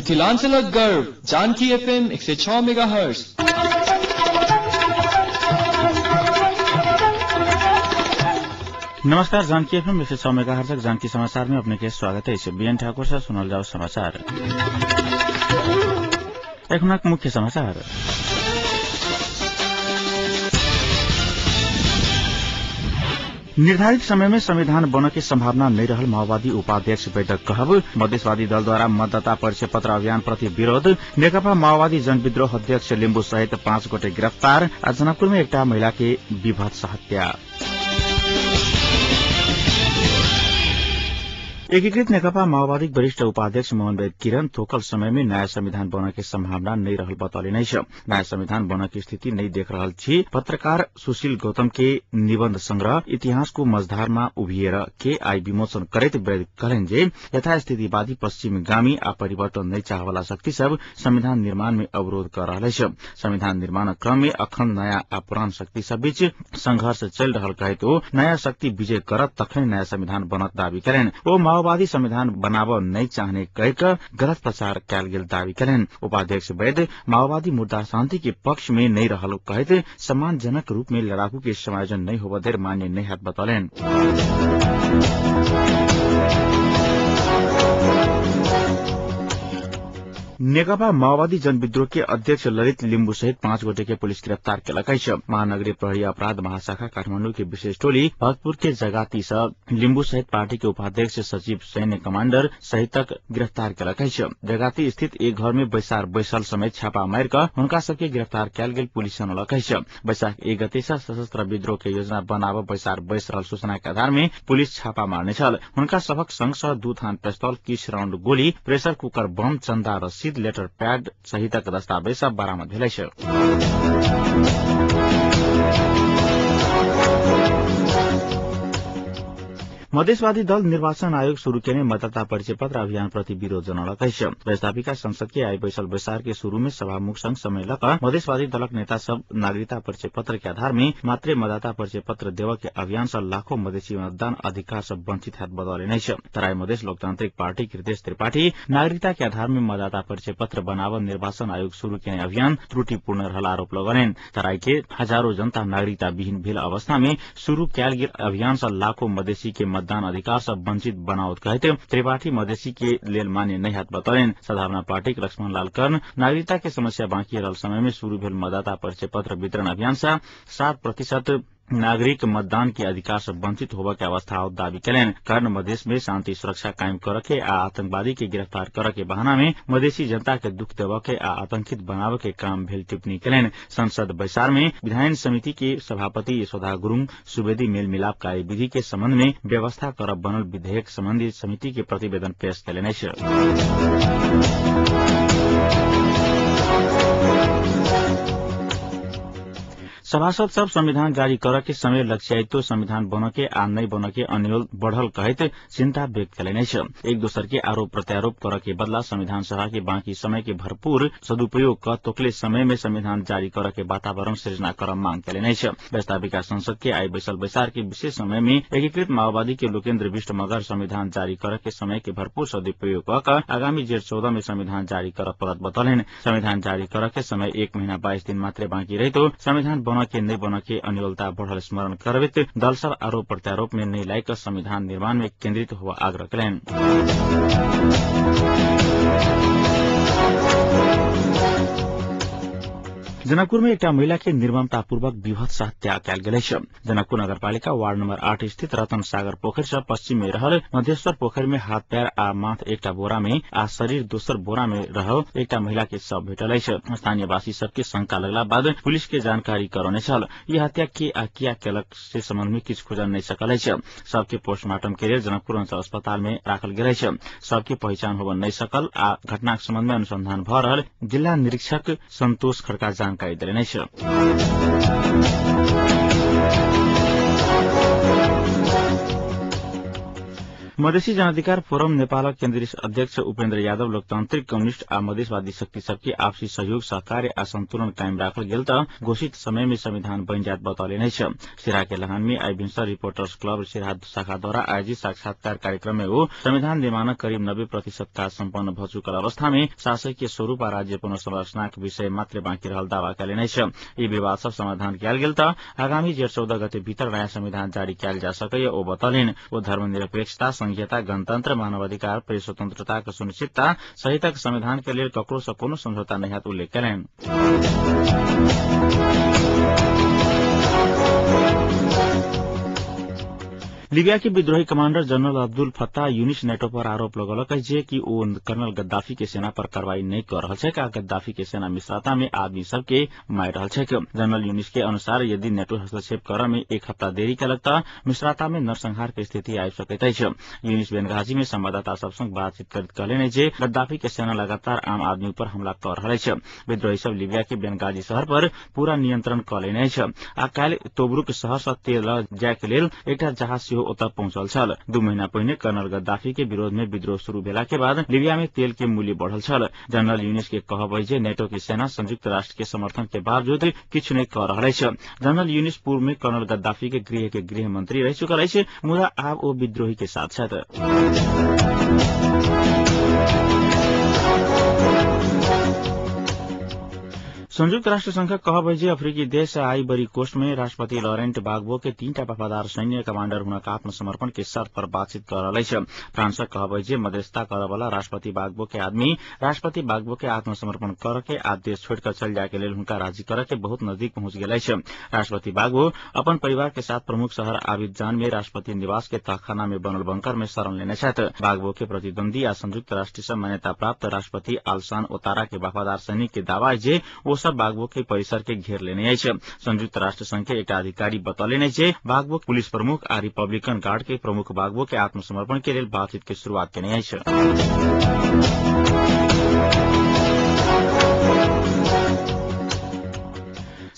मिथिलांचलक गर्व Janaki FM 106 megahertz. नमस्कार, जानकी एफएम 106 मेगाहर्ट्ज जानकी समाचार में अपने के स्वागत है। बीएन ठाकुर से सुनल जाओ समाचार। एखनक मुख्य समाचार। निर्धारित समय में संविधान बन के संभावना नहीं रहल माओवादी उपाध्यक्ष बैठक कहब। मधेशवादी दलद्वारा मतदाता परिचय पत्र अभियान प्रति विरोध। नेकपा माओवादी जनविद्रोह अध्यक्ष लिम्बू सहित 5 गोटे गिरफ्तार। आ जनकपुर में एकटा महिला के विभत्स हत्या। एकीकृत नेकपा माओवादी वरिष्ठ उपाध्यक्ष मोहन वैद्य किरण तोकल समय में नयाँ संविधान बन के संभावना नहीं रहल बतौले नहीं छ। नयाँ संविधान बन के स्थिति नहीं देख रहल छी। पत्रकार सुशील गौतम के निबन्ध संग्रह इतिहास को मझधारमा उभिएर के आई विमोचन करैत वैद्य कहलनि जे यथास्थितिवादी पश्चिमगामी आ परिवर्तन नहीं चाहवाला शक्ति सब संविधान निर्माण में अवरोध कर रहल अछि। संविधान निर्माण क्रम में अखन नयाँ आ पुरान शक्ति सब बीच संघर्ष चलि रहल कहैत ओ नयाँ शक्ति विजय करत तखन नयाँ संविधान बनत दावी करेन। ओ माओवादी संविधान बनाव नहीं चाहने कह गलत प्रचार कैल गेल दावी करेन। उपाध्यक्ष वैद्य माओवादी मुद्दा शांति के पक्ष में नहीं रहल कहैत सम्मानजनक रूप में लड़ाकू के समायोजन नहीं होब धरि मान्य नहीं हैत बतौलनि। नेकपा माओवादी जनविद्रोह के अध्यक्ष ललित लिम्बू सहित 5 गोटे के पुलिस गिरफ्तार केलक अछि। महानगरीय प्रहरी अपराध महाशाखा काठमांडू के विशेष टोली भरतपुर के जगाती सँ लिम्बू सहित पार्टी के उपाध्यक्ष सचिव सैन्य कमांडर सहितक गिरफ्तार केलक अछि। जगाती स्थित एक घर में बैसार बैसल समय छापा मारि कऽ हुनका सबके गिरफ्तार कयल गेल पुलिस जनौलक अछि। बैशाख 1 गते सँ सशस्त्र विद्रोह के योजना बनाव बैसार बैस रहल सूचना के आधार में पुलिस छापा मारने छल। हुनका सभक संग सँ 2 थान पिस्तौल, 30 राउंड गोली, प्रेशर कुकर बम, चंदा रसीद, लेटर पैड सहितक दस्तावेज सब बरामद भेल अछि। मधेशवादी दल निर्वाचन आयोग शुरू केने मतदाता परिचय पत्र अभियान प्रति विरोध जनौलक अछि। व्यवस्थापिका संसद के आई बैसल बैसार के शुरू में सभामुख संग समय लक मधेशवादी दलक नेता सब नागरिकता परिचय पत्र के आधार में मात्रे मतदाता परिचय पत्र देव के अभियान से लाखों मधेसी मतदान अधिकार से वंचित हैत बतौलनि अछि। तराई मधेश लोकतांत्रिक पार्टी हृदय त्रिपाठी नागरिकता के आधार में मतदाता परिचय पत्र बनाव निर्वाचन आयोग शुरू केने अभियान त्रुटिपूर्ण रहल आरोप लगौलनि। तराई के हजारों जनता नागरिकता विहीन भेल अवस्था में शुरू कयल गेल अभियान से लाखों मधेसी के मतदान अधिकार से वंचित बनाओत कहैत त्रिपाठी मधेसी के लेल मान्य नहीं हैत बतौलनि। सद्भावना पार्टी के लक्ष्मण लाल कर्ण नागरिकता के समस्या बाँकी रहल समय में शुरू भेल मतदाता परिचय पत्र वितरण अभियान से 7% नागरिक मतदान के अधिकार से वंचित होबय के अवस्था दावी कयलनि। कर्ण मधेश में शांति सुरक्षा कायम करऽ के आ आतंकवादी के गिरफ्तार करऽ के बहाना में मधेसी जनता के दुख देबऽ के आ आतंकित बनाबऽ के काम भेल टिप्पणी कयलनि। संसद बैसार में विधायन समिति के सभापति यशोधा गुरूङ सुवेदी मेल मिलाप कार्यविधि के संबंध में व्यवस्था करब बनल विधेयक संबंधी समिति के प्रतिवेदन पेश कयलनि अछि। सभासद सब संविधान जारी कर के समय लक्ष्यायित्व संविधान बन के आ नहीं बन के अन्यल बढ़ल कहैत चिंता व्यक्त कयलनि अछि। एक दोसर के आरोप प्रत्यारोप कर के बदला संविधान सभा के बाकी समय के भरपूर सदुपयोग क तोकले समय में संविधान जारी कर के वातावरण सृजना कर मांग कयलनि अछि। व्यवस्थापिका संसद के आई बैसल बैसार के विशेष समय में एकीकृत माओवादी के लोकेन्द्र विष्ट मगर संविधान जारी कर के समय के भरपूर सदुपयोग क आगामी जेठ 14 में संविधान जारी कर पड़त बतौलनि। संविधान जारी कर के समय 1 महीना 22 दिन मात्रै बाँकी रहितो संविधान बन के नहीं बन के अन्योलता बढ़ल स्मरण करबैत दल सब आरोप प्रत्यारोप में नहीं लायक संविधान निर्माण में केन्द्रित हुआ आग्रह कयलनि। जनकपुर में एकटा महिला के निर्ममतापूर्वक विभत्स हत्या कयल गेल अछि। जनकपुर नगरपालिका वार्ड नंबर 8 स्थित रतन सागर पोखरि से पश्चिम में रहल मधेश्वर पोखरि में हाथ पैर आ माथ एकटा बोरा में आ शरीर दोसर बोरा में रहल एकटा महिला के शव भेटल अछि। स्थानीयवासी सबके शंका लगला बाद पुलिस के जानकारी करौने छल। ई हत्या के आ किया केलक से संबंध में किछु खुजल नहीं सकल अछि। सबके पोस्टमार्टम के लेल जनकपुर अंचल अस्पताल में राखल गेल अछि। सबके पहिचान होब नहीं सकल आ घटनाक संबंध में अनुसंधान भ रहल जिला निरीक्षक संतोष खड़का जानकारी देलनि अछि। मधेसी जनाधिकार फोरम नेपालक केन्द्रीय अध्यक्ष उपेन्द्र यादव लोकतांत्रिक कम्युनिष्ट आ मधेसवादी शक्ति सबके आपसी सहयोग सहकार्य आ संतुलन कायम राखल गेल त घोषित समय में संविधान बनि जात बतौले नै छ। सिराहा के लहान में आई भिन्सर रिपोर्टर्स क्लब सिराहा शाखा द्वारा आयोजित साक्षात्कार कार्यक्रम में ओ संविधान निर्माणक करीब 90% काज सम्पन्न भ चुकल अवस्था में शासकीय स्वरूप आ राज्य पुनर्संरचनाक विषय मात्र बाँकी रहल दावा कयले नै छ। यी विवाद सब समाधान कयल गेल त आगामी जेठ 14 गते भीतर नयाँ संविधान जारी कयल जा सकैय ओ बतौलिन्। ओ धर्मनिरपेक्षता, संघीयता, गणतन्त्र, मानवाधिकार, प्रेस स्वतन्त्रताको सुनिश्चितता सहितक संविधान के लेल ककरो सँ कोनो समझौता नहि हैत उल्लेख कयलनि। लीबिया के विद्रोही commander general Abdel Fattah Younis NATO पर आरोप लगौलक अछि जे कि ओ कर्नल गद्दाफी के सेना पर कार्रवाई नहि कर रहल छैक आ गद्दाफी के सेना मिश्राता में आदमी सबके मारि रहल छैक। जनरल यूनिस के अनुसार यदि नेटो हस्तक्षेप करऽ में एक हप्ता देरी केलक त मिश्राता में नरसंहार के स्थिति आबि सकैत अछि। यूनिस बेनगाजी में संवाददाता सब संग बातचीत करैत कहलनि जे गद्दाफी के सेना लगातार आम आदमी पर हमला कर रहल अछि। विद्रोही सब लीबिया के बेनगाजी शहर पर पूरा नियंत्रण क लेने अछि आ काल्हि तोब्रुक शहर सँ तेल ल जाय के लेल एकटा जहाज सेहो ओतय पहुंचल छल। 2 महीना पहिने कर्नल गद्दाफी के विरोध में विद्रोह शुरू भेला के बाद लीबिया में तेल के मूल्य बढ़ल छल। जनरल यूनिस के कहब अछि जे नेटो के सेना संयुक्त राष्ट्र के समर्थन के बावजूद किछु नहि कऽ रहल अछि। जनरल यूनिस पूर्व में कर्नल गद्दाफी के गृह मंत्री रहि चुकल अछि, मुदा आब ओ विद्रोही के साथ छथि। संयुक्त राष्ट्र संघक कहब अछि जे अफ्रीकी देश आइवरी कोस्ट में राष्ट्रपति लॉरेंट बागबो के 3टा वफादार सैन्य कमांडर हुनक आत्मसमर्पण के शर्त पर बातचीत कर रहल अछि। फ्रांसक कहब अछि जे मध्यस्थता करऽ राष्ट्रपति बागबो के आदमी राष्ट्रपति बागबो के आत्मसमर्पण कर के आ देश छोड़ कर चल जाय के लेल हुनका राजी करऽ के बहुत नजदीक पहुंच गेल अछि। राष्ट्रपति बागबो अपन परिवार के साथ प्रमुख शहर आबिदजान में राष्ट्रपति निवास के तहखाना में बनल बंकर में शरण लेने छथि। बागबो के प्रतिद्वंदी आ संयुक्त राष्ट्र सँ मान्यता प्राप्त राष्ट्रपति आलसान ओतारा के वफादार सैनिक के दावा अछि जे ओ सब बागबो के परिसर के घेर लेने अछि। संयुक्त राष्ट्र संघ के एकटा अधिकारी बतौलनि जे बागबो पुलिस प्रमुख आ रिपब्लिकन गार्ड के प्रमुख बागबो के आत्मसमर्पण के लेल बातचीत के शुरुआत केने अछि।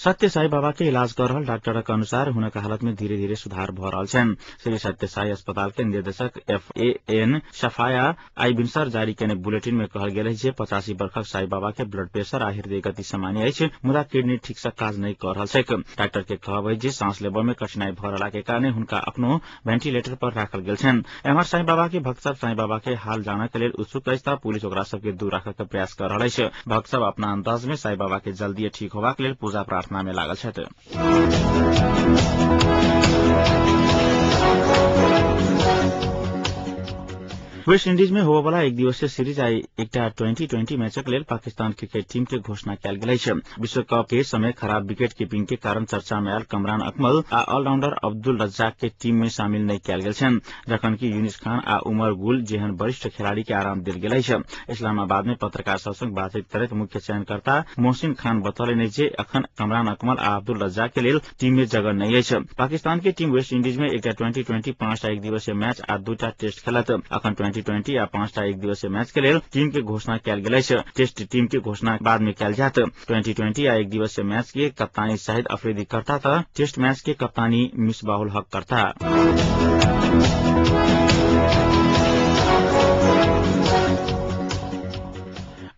सत्य साई बाबा के इलाज कर रहल डॉक्टरक अनुसार हुनक हालत में धीरे धीरे सुधार भ रहल छनि। श्री सत्य साई अस्पताल के निर्देशक FAN सफाया आई भिनसर जारी केने बुलेटिन में कहल गेल अछि जे 85 वर्षक साई बाबा के ब्लड प्रेशर आ हृदय गति सामान्य अछि, मुदा किडनी ठीक से काज नहि कर रहल छैक। डॉक्टर के कहब अछि जे सांस लेबऽ में कठिनाई भ रहला के कारण हुनका अखनो वेंटिलेटर पर राखल गेल छनि। एम्हर साई बाबा के भक्त सब साई बाबा के हाल जानऽ के लेल उत्सुक अछि त पुलिस ओकरा सबके दूर राखऽ के प्रयास कर रहल अछि। भक्त सब अपना अंदाज में साई बाबा के जल्दी ठीक होबाक लेल पूजा प्रार्थना में लागल छथि। वेस्ट इंडीज में होबयवला एक दिवसीय सीरीज आ एकटा 2020 मैचक लेल पाकिस्तान क्रिकेट टीम के घोषणा कयल गेल अछि। विश्व कप के समय खराब विकेट कीपिंग के कारण चर्चा में आयल कमरान अकमल आ ऑलराउंडर अब्दुल रज्जाक के टीम में शामिल नहि कयल गेल छनि, जखनकि यूनिस खान आ उमर गुल जेहन वरिष्ठ खिलाड़ी के आराम देल गेल अछि। इस्लामाबाद में पत्रकार सब संग बातचीत करैत मुख्य चयनकर्ता मोहसिन खान बतौलनि जे अखन कमरान अकमल आ अब्दुल रज्जाक के लेल टीम में जगह नहि अछि। पाकिस्तान के टीम वेस्ट इंडीज में एकटा 2020 5टा एक दिवसीय मैच आ 2टा टेस्ट खेलत। अखन 2020 आ 5टा एक दिवसीय मैच के लेल टीम के घोषणा कयल गेल अछि। टेस्ट टीम के घोषणा बाद में कयल जायत। 2020 आ एक दिवसीय मैच के कप्तानी शाहिद अफरीदी करता त टेस्ट मैच के कप्तानी मिसबाहुल हक करता।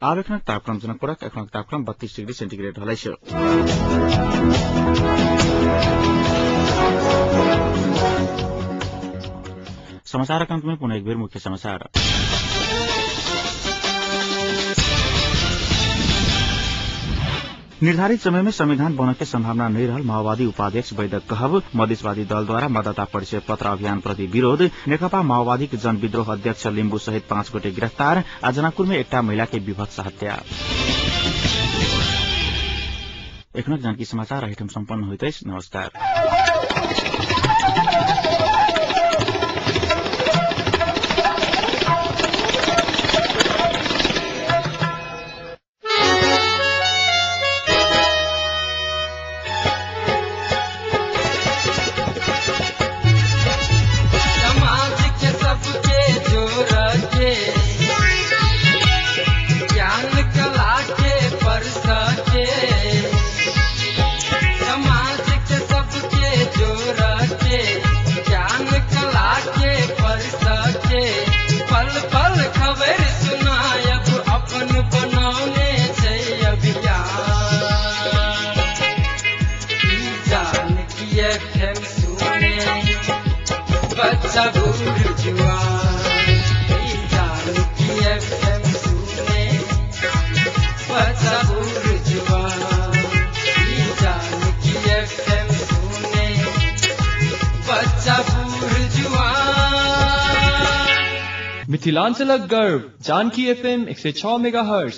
आब एखनक तापक्रम जनकपुरक एखनक तापक्रम 32 डिग्री सेन्टीग्रेड रहल अछि। समाचारक अंत में पुनः एक बेर मुख्य समाचार। निर्धारित समय में संविधान बनने के संभावना नहीं रहल माओवादी उपाध्यक्ष वैद्यक कहब। मधेसवादी दल द्वारा मतदाता परिचय पत्र अभियान प्रति विरोध। नेकपा माओवादी के जनविद्रोह अध्यक्ष लिम्बू सहित 5 गोटे गिरफ्तार आ जनकपुर में एकटा महिला के विभत्स हत्या। एखनक जानकी समाचार एहिठाम सम्पन्न होइत अछि। नमस्कार। समाज के सबके जोड़ मिथिलांचलक गर्व जानकी एफएम 106 मेगाहर्ट्ज।